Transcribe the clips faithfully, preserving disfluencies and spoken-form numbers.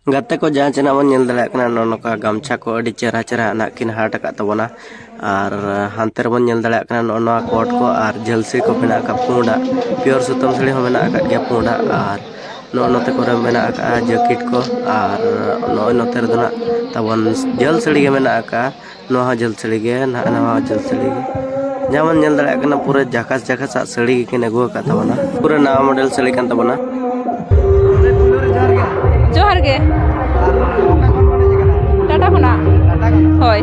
ᱜᱟᱛᱮ ᱠᱚ, ᱡᱟᱦᱟᱸ ᱪᱮ ᱱᱟᱜ ᱵᱚᱱ ᱧᱮᱞ ᱫᱟᱲᱮᱭᱟᱜ ᱠᱟᱱᱟ, ᱱᱚᱜᱼᱚ ᱱᱚᱝᱠᱟ ᱜᱟᱢᱪᱷᱟ ᱠᱚ ᱟᱹᱰᱤ ᱪᱮᱦᱨᱟ ᱪᱮᱦᱨᱟ ᱱᱟᱜ ᱠᱤᱱ ᱦᱟᱴ ᱟᱠᱟᱫ ᱛᱟᱵᱚᱱᱟ᱾ ᱟᱨ ᱦᱟᱱᱛᱮ ᱨᱮᱵᱚᱱ ᱧᱮᱞ ᱫᱟᱲᱮᱭᱟᱜ ᱠᱟᱱᱟ, ᱱᱚᱜᱼᱚ ᱱᱚᱣᱟ ᱠᱳᱴ ᱠᱚ ᱟᱨ ᱡᱷᱟᱹᱞᱥᱤ ᱠᱚ ᱢᱮᱱᱟᱜ ᱟᱠᱟᱫ ᱯᱩᱸᱰᱟᱜ, ᱯᱤᱭᱳᱨ ᱥᱩᱛᱟᱹᱢ ᱥᱟᱹᱲᱤ ᱦᱚᱸ ᱢᱮᱱᱟᱜ ᱟᱠᱟᱫ ᱜᱮᱭᱟ ᱯᱩᱸᱰᱟᱜ᱾ ᱟᱨ ᱱᱚᱜᱼᱚ ᱱᱚᱛᱮ ᱠᱚᱨᱮ ᱢᱮᱱᱟᱜ ᱟᱠᱟᱫᱼᱟ ᱡᱟᱹᱠᱤᱴ ᱠᱚ᱾ ᱟᱨ ᱱᱚᱜᱼᱚᱭ ᱱᱚᱛᱮ ᱨᱮᱫᱚ ᱱᱟᱜ ᱛᱟᱵᱚᱱ ᱡᱷᱟᱹᱞ ᱥᱟᱹᱲᱤ ᱜᱮ ᱢᱮᱱᱟᱜ ᱟᱠᱟᱫᱼᱟ᱾ ᱱᱚᱣᱟ ᱦᱚᱸ ᱡᱷᱟᱹᱞ ᱥᱟᱹᱲᱤ ᱜᱮ, ᱱᱟᱦᱟᱜ ᱱᱟᱣᱟ ᱡᱷᱟᱹᱞ ᱥᱟᱹᱲᱤ ᱜᱮ᱾ ᱡᱟᱦᱟᱸ ᱵᱚᱱ ᱧᱮᱞ ᱫᱟᱲᱮᱭᱟᱜ ᱠᱟᱱᱟ, ᱯᱩᱨᱟᱹ ᱡᱟᱠᱟᱥ ᱡᱟᱠᱟᱥ ᱟᱜ ᱥᱟᱹᱲᱤ ᱜᱮᱠᱤᱱ ᱟᱹᱜᱩ ᱟᱠᱟᱫ ᱛᱟᱵᱚᱱᱟ᱾ ᱯᱩᱨᱟᱹ ᱱᱟᱣᱟ ᱢᱚᱰᱮᱞ ᱥᱟᱹᱲᱤ ᱠᱟᱱ ᱛᱟᱵᱚᱱᱟ᱾ ᱡᱚᱦᱟᱨ ᱜᱮ᱾ ᱴᱟᱴᱟ ᱠᱷᱚᱱᱟᱜ᱾ ᱦᱳᱭ᱾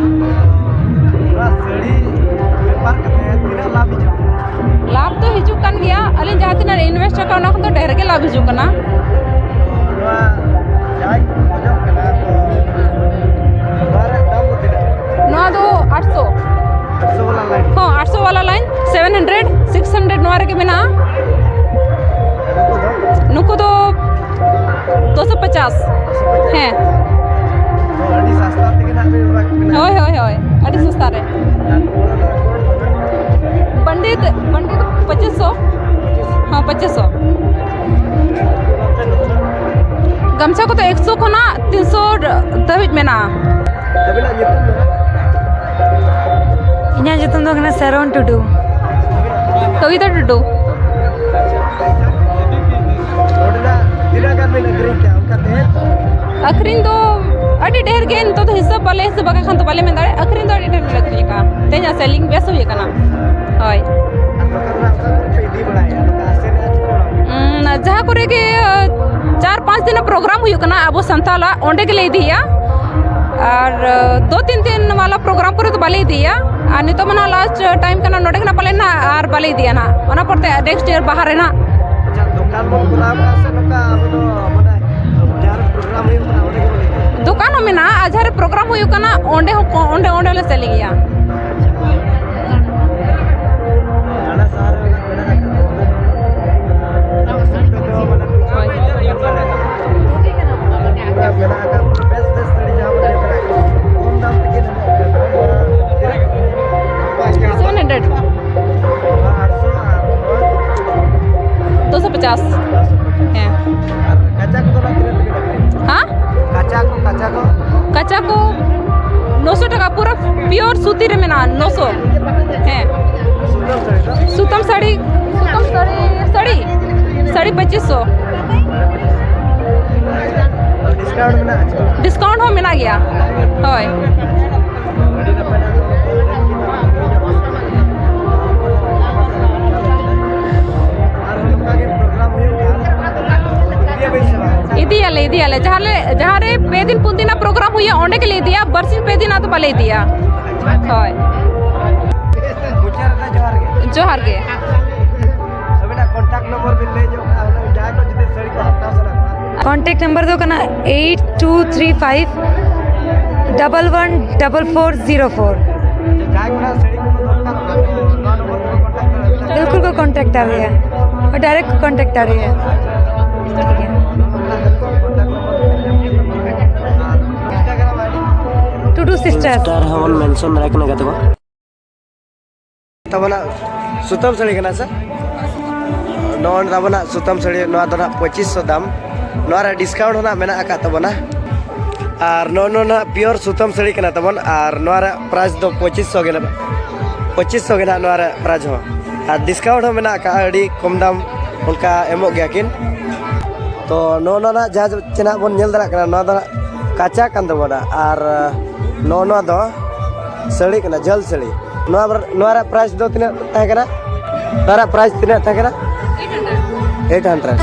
ᱞᱟᱵᱷ ᱫᱚ ᱦᱤᱡᱩᱜ ᱠᱟᱱ ᱜᱮᱭᱟ, ᱟᱹᱞᱤᱧ ᱡᱟᱦᱟᱸ ᱛᱤᱱᱟᱹᱜ ᱤᱱᱵᱷᱮᱥᱴ ᱟᱠᱟᱫ, ᱚᱱᱟ ᱠᱷᱚᱱ ᱫᱚ ᱰᱷᱮᱨ ᱜᱮ ᱞᱟᱵᱷ ᱦᱤᱡᱩᱜ ᱠᱟᱱᱟ᱾ ᱱᱚᱣᱟ ᱫᱚ ᱟᱴᱥᱚ᱾ ᱦᱚᱸ, ᱟᱴᱥᱚ ᱵᱟᱞᱟ line, seven hundred, six hundred, ᱱᱚᱣᱟ ᱨᱮᱜᱮ ᱢᱮᱱᱟᱜᱼᱟ᱾ ᱱᱩᱠᱩ ᱫᱚ ᱫᱩᱥᱚ ᱯᱚᱪᱟᱥ᱾ ᱦᱮᱸ᱾ ᱦᱳᱭ, ᱦᱳᱭ, ᱦᱳᱭ, ᱟᱹᱰᱤ ᱥᱚᱥᱛᱟ ᱨᱮ᱾ ᱯᱚᱱᱰᱤᱛ, ᱯᱚᱱᱰᱤᱛ ᱯᱚᱸᱪᱤᱥ ᱥᱚ᱾ ᱦᱚᱸ, ᱯᱚᱸᱪᱤᱥ ᱥᱚ᱾ ᱜᱟᱢᱪᱷᱟ ᱠᱚᱫᱚ ᱮᱠᱥᱚ ᱠᱷᱚᱱᱟᱜ ᱛᱤᱱᱥᱚ ᱫᱷᱟᱹᱵᱤᱡ ᱢᱮᱱᱟᱜᱼᱟ᱾ ᱤᱧᱟᱹᱜ ᱧᱩᱛᱩᱢ ᱫᱚ ᱠᱟᱱᱟ ᱥᱟᱨᱚᱱ ᱴᱩᱰᱩ᱾ ᱠᱚᱵᱤᱛᱟ ᱴᱩᱰᱩ᱾ ᱱᱚᱰᱮᱱᱟᱜ ᱛᱤᱱᱟᱹᱜ ᱜᱟᱱ ᱵᱤᱱ ᱟᱹᱠᱷᱨᱤᱧ ᱠᱮᱜᱼᱟ ᱚᱱᱠᱟᱛᱮ? ᱟᱹᱠᱷᱨᱤᱧ ᱫᱚ ᱟᱹᱰᱤ ᱰᱷᱮᱨ ᱜᱮ, ᱱᱤᱛᱚᱜ ᱫᱚ ᱦᱤᱥᱟᱹᱵ ᱵᱟᱞᱮ ᱦᱤᱥᱟᱹᱵ ᱟᱠᱟᱫ ᱠᱷᱟᱱ ᱫᱚ ᱵᱟᱞᱮ ᱢᱮᱱ ᱫᱟᱲᱮᱭᱟᱜᱼᱟ᱾ ᱟᱹᱠᱷᱨᱤᱧ ᱫᱚ ᱟᱹᱰᱤ ᱰᱷᱮᱨ ᱜᱮᱞᱮ ᱟᱹᱠᱷᱨᱤᱧ ᱟᱠᱟᱫᱼᱟ, ᱛᱮᱦᱮᱧᱟᱜ ᱥᱮᱞᱤᱝ ᱵᱮᱥ ᱦᱩᱭ ᱟᱠᱟᱱᱟ᱾ ᱦᱳᱭ᱾ ᱟᱨ ᱫᱚᱠᱟᱱ ᱨᱮ ᱚᱠᱟ ᱠᱚᱨᱮ ᱯᱮ ᱤᱫᱤ ᱵᱟᱲᱟᱭᱮᱫᱼᱟ? ᱱᱚᱝᱠᱟ ᱟᱥᱮᱱ ᱮᱫᱼᱟ ᱪᱮ ᱠᱚ? ᱩᱸ, ᱡᱟᱦᱟᱸ ᱠᱚᱨᱮ ᱜᱮ, ᱪᱟᱨ ᱯᱟᱸᱪ ᱫᱤᱱ ᱯᱨᱳᱜᱨᱟᱢ ᱦᱩᱭᱩᱜ ᱠᱟᱱᱟ ᱟᱵᱚ ᱥᱟᱱᱛᱟᱞᱟᱜ, ᱚᱸᱰᱮ ᱜᱮᱞᱮ ᱤᱫᱤᱭᱟ᱾ ᱟᱨ ᱫᱩ ᱛᱤᱱ ᱫᱤᱱ ᱵᱟᱞᱟ ᱯᱨᱳᱜᱨᱟᱢ ᱠᱚᱨᱮ ᱫᱚ ᱵᱟᱞᱮ ᱤᱫᱤᱭᱟ᱾ ᱟᱨ ᱱᱤᱛᱚᱜ ᱢᱟ ᱱᱟᱦᱟᱜ ᱞᱟᱥᱴ ᱴᱟᱭᱤᱢ ᱠᱟᱱᱟ, ᱱᱚᱰᱮ ᱜᱮ ᱱᱟᱦᱟᱜ ᱯᱟᱞᱮ ᱤᱫᱤᱭᱟ ᱱᱟᱦᱟᱜ, ᱚᱱᱟ ᱯᱚᱨᱛᱮ ᱱᱮᱠᱥᱴ ᱤᱭᱟᱨ ᱵᱟᱦᱟ ᱨᱮ ᱱᱟᱦᱟᱜ᱾ ᱟᱪᱪᱷᱟ, ᱫᱚᱠᱟᱱ ᱵᱚᱱ ᱠᱷᱩᱞᱟᱹᱣ ᱠᱟᱜᱼᱟ ᱥᱮ ᱱᱚᱝᱠᱟ ᱟᱵᱚ ᱫᱚ ᱢᱟᱱᱮ ᱡᱟᱦᱟᱸ ᱨᱮ ᱯᱨᱳᱜᱨᱟᱢ ᱦᱩᱭᱩᱜ ᱠᱟᱱᱟ ᱚᱸᱰᱮ ᱜᱮᱵᱚᱱ ᱤᱫᱤᱭᱟ? ᱫᱚᱠᱟᱱ ᱦᱚᱸ ᱢᱮᱱᱟᱜᱼᱟ, ᱟᱨ ᱡᱟᱦᱟᱸ ᱨᱮ ᱯᱨᱳᱜᱨᱟᱢ ᱦᱩᱭᱩᱜ ᱠᱟᱱᱟ ᱚᱸᱰᱮ ᱦᱚᱸ ᱠᱚ-, ᱚᱸᱰᱮ, ᱚᱸᱰᱮ ᱞᱮ ᱥᱮᱞᱤᱝ ᱜᱮᱭᱟ᱾ ᱦᱟᱱᱟ ᱥᱟᱦᱟᱨ ᱨᱮ ᱢᱮᱱᱟᱜ ᱟᱠᱟᱫ ᱛᱟᱵᱚᱱᱟ᱾ ᱦᱳᱭ᱾ ᱢᱮᱱᱟᱜ ᱟᱠᱟᱫ ᱵᱮᱥ ᱵᱮᱥ ᱥᱟᱹᱲᱤ ᱡᱟᱦᱟᱸ ᱵᱚᱱ ᱞᱟᱹᱭ ᱫᱟᱲᱮᱭᱟᱜ ᱠᱟᱱᱟ, ᱠᱚᱢ ᱫᱟᱢ ᱛᱮᱜᱮ ᱧᱟᱢᱚᱜ ᱠᱟᱱᱟ᱾ Seven hundred. ᱟᱴᱥᱚ ᱟᱨ ᱱᱚᱣᱟ? ᱫᱩᱥᱚ ᱯᱚᱪᱟᱥ᱾ ᱦᱮᱸ᱾ ᱟᱨ ᱠᱟᱪᱟ ᱠᱚᱫᱚ ᱱᱟᱜ ᱛᱤᱱᱟᱹᱜ ᱛᱮᱵᱤᱱ ᱟᱹᱠᱷᱨᱤᱧᱟ? ᱦᱮᱸ? ᱯᱤᱭᱳᱨ ᱥᱩᱛᱤ ᱨᱮ ᱢᱮᱱᱟᱜᱼᱟ, ᱱᱚᱥᱚ᱾ ᱦᱮᱸ, ᱥᱩᱛᱟᱹᱢ ᱥᱟᱹᱲᱤ, ᱥᱩᱛᱟᱹᱢ ᱥᱟᱹᱲᱤ, ᱥᱟᱹᱲᱤ, ᱥᱟᱹᱲᱤ ᱯᱚᱸᱪᱤᱥ ᱥᱚ᱾ ᱰᱤᱥᱠᱟᱣᱩᱱᱴ ᱢᱮᱱᱟᱜᱼᱟ ᱪᱮ? ᱰᱤᱥᱠᱟᱣᱩᱱᱴ ᱦᱚᱸ ᱢᱮᱱᱟᱜ ᱜᱮᱭᱟ᱾ ᱦᱳᱭ᱾ ᱟᱨᱦᱚᱸ ᱱᱚᱝᱠᱟ ᱜᱮ ᱯᱨᱳᱜᱨᱟᱢ ᱦᱩᱭᱩᱜ ᱠᱷᱟᱱ ᱤᱫᱤᱭᱟᱵᱤᱱ ᱥᱮ ᱵᱟᱝ? ᱤᱫᱤᱭᱟᱞᱮ, ᱤᱫᱤᱭᱟᱞᱮ᱾ ᱡᱟᱦᱟᱸ ᱞᱮ, ᱡᱟᱦᱟᱸ ᱨᱮ ᱯᱮ ᱫᱤᱱ ᱯᱩᱱ ᱫᱤᱱᱟᱜ ᱯᱨᱳᱜᱨᱟᱢ ᱦᱩᱭᱩᱜᱼᱟ, ᱚᱸᱰᱮ ᱜᱮᱞᱮ ᱤᱫᱤᱭᱟ᱾ ᱵᱟᱨᱥᱤᱧ ᱯᱮ ᱫᱤᱱᱟᱜ ᱫᱚ ᱵᱟᱞᱮ ᱤᱫᱤᱭᱟ᱾ ᱦᱳᱭ᱾ ᱢᱩᱪᱟᱹᱫ ᱨᱮᱫᱚ ᱡᱚᱦᱟᱨ ᱜᱮ᱾ ᱡᱚᱦᱟᱨ ᱜᱮ᱾ ᱟᱹᱵᱤᱱᱟᱜ ᱠᱚᱱᱴᱟᱠᱴ ᱱᱚᱢᱵᱚᱨ ᱵᱤᱱ ᱞᱟᱹᱭ ᱧᱚᱜ ᱠᱟᱜᱼᱟ, ᱦᱩᱱᱟᱹᱝ ᱡᱟᱦᱟᱸᱭ ᱠᱚ ᱡᱩᱫᱤ ᱥᱟᱹᱲᱤ ᱠᱚ ᱦᱟᱛᱟᱣ ᱥᱟᱱᱟ ᱠᱚᱣᱟ᱾ ᱠᱚᱱᱴᱮᱠᱴ ᱱᱟᱢᱵᱟᱨ ᱫᱚ ᱠᱟᱱᱟ eight two three five double one double four zero four᱾ ᱡᱟᱦᱟᱸᱭ ᱠᱚ ᱱᱟᱜ ᱥᱟᱹᱲᱤ ᱠᱚ ᱫᱚᱨᱠᱟᱨᱚᱜᱼᱟ, ᱱᱚᱣᱟ ᱱᱚᱢᱵᱚᱨ ᱛᱮᱠᱚ ᱠᱚᱱᱴᱟᱠᱴ ᱫᱟᱲᱮᱭᱟᱜᱼᱟ᱾ ᱵᱤᱞᱠᱩᱞ ᱠᱚ ᱠᱚᱱᱴᱮᱠᱴ ᱫᱟᱲᱮᱭᱟᱜᱼᱟ, ᱰᱟᱭᱨᱮᱠᱴ ᱠᱚ ᱠᱚᱱᱴᱮᱠᱴ ᱫᱟᱲᱮᱭᱟᱜᱼᱟ᱾ ᱴᱩᱰᱩ ᱥᱤᱥᱴᱟᱨ᱾ ᱥᱴᱟᱨ ᱦᱚᱸᱵᱚᱱ ᱢᱮᱱᱥᱚᱱ ᱫᱟᱲᱮᱭᱟᱜ ᱠᱟᱱᱟ, ᱜᱟᱛᱮ ᱠᱚ᱾ ᱛᱟᱵᱚᱱᱟ ᱥᱩᱛᱟᱹᱢ ᱥᱟᱹᱲᱤ ᱠᱟᱱᱟ ᱥᱮ? ᱱᱚᱜᱼᱚᱭ ᱛᱟᱵᱚᱱᱟ ᱥᱩᱛᱟᱹᱢ ᱥᱟᱹᱲᱤ, ᱱᱚᱣᱟ ᱫᱚ ᱱᱟᱜ ᱯᱚᱸᱪᱤᱥ ᱥᱚ ᱫᱟᱢ᱾ ᱱᱚᱣᱟ ᱨᱮ ᱰᱤᱥᱠᱟᱣᱩᱱᱴ ᱦᱚᱸ ᱱᱟᱜ ᱢᱮᱱᱟᱜ ᱟᱠᱟᱫ ᱛᱟᱵᱚᱱᱟ᱾ ᱟᱨ ᱱᱚᱜᱼᱚ ᱱᱚᱣᱟ ᱱᱟᱜ ᱯᱤᱭᱳᱨ ᱥᱩᱛᱟᱹᱢ ᱥᱟᱹᱲᱤ ᱠᱟᱱᱟ ᱛᱟᱵᱚᱱ, ᱟᱨ ᱱᱚᱣᱟ ᱨᱮᱭᱟᱜ ᱯᱨᱟᱭᱤᱥ ᱫᱚ ᱯᱚᱸᱪᱤᱥ ᱥᱚ ᱜᱮ ᱱᱟᱜ, ᱯᱚᱸᱪᱤᱥ ᱥᱚ ᱜᱮ ᱱᱟᱜ ᱱᱚᱣᱟ ᱨᱮᱭᱟᱜ ᱯᱨᱟᱭᱤᱥ ᱦᱚᱸ᱾ ᱟᱨ ᱰᱤᱥᱠᱟᱣᱩᱱᱴ ᱦᱚᱸ ᱢᱮᱱᱟᱜ ᱟᱠᱟᱫᱼᱟ, ᱟᱹᱰᱤ ᱠᱚᱢ ᱫᱟᱢ ᱚᱱᱠᱟ ᱮᱢᱚᱜ ᱜᱮᱭᱟ ᱠᱤᱱ᱾ ᱛᱚ ᱱᱚᱜᱼᱚ ᱱᱚᱣᱟ ᱱᱟᱜ ᱡᱟᱦᱟᱸ ᱪᱮ ᱱᱟᱜ ᱵᱚᱱ ᱧᱮᱞ ᱫᱟᱲᱮᱭᱟᱜ ᱠᱟᱱᱟ, ᱱᱚᱣᱟ ᱫᱚ ᱱᱟᱜ ᱠᱟᱪᱟ ᱠᱟᱱ ᱛᱟᱵᱚᱱᱟ, ᱟᱨ ᱱᱚᱜᱼᱚ ᱱᱚᱣᱟ ᱫᱚ ᱥᱟᱹᱲᱤ ᱠᱟᱱᱟ, ᱡᱷᱟᱹᱞ ᱥᱟᱹᱲᱤ᱾ ᱱᱚᱣᱟ ᱵᱟᱨ-, ᱱᱚᱣᱟ ᱨᱮᱭᱟᱜ ᱯᱨᱟᱭᱤᱥ ᱫᱚ ᱛᱤᱱᱟᱹᱜ ᱛᱟᱦᱮᱸ ᱠᱟᱱᱟ? ᱱᱚᱣᱟ ᱨᱮᱭᱟᱜ ᱯᱨᱟᱭᱤᱥ ᱛᱤᱱᱟᱹᱜ ᱛᱟᱦᱮᱸ ᱠᱟᱱᱟ? Eight hundred.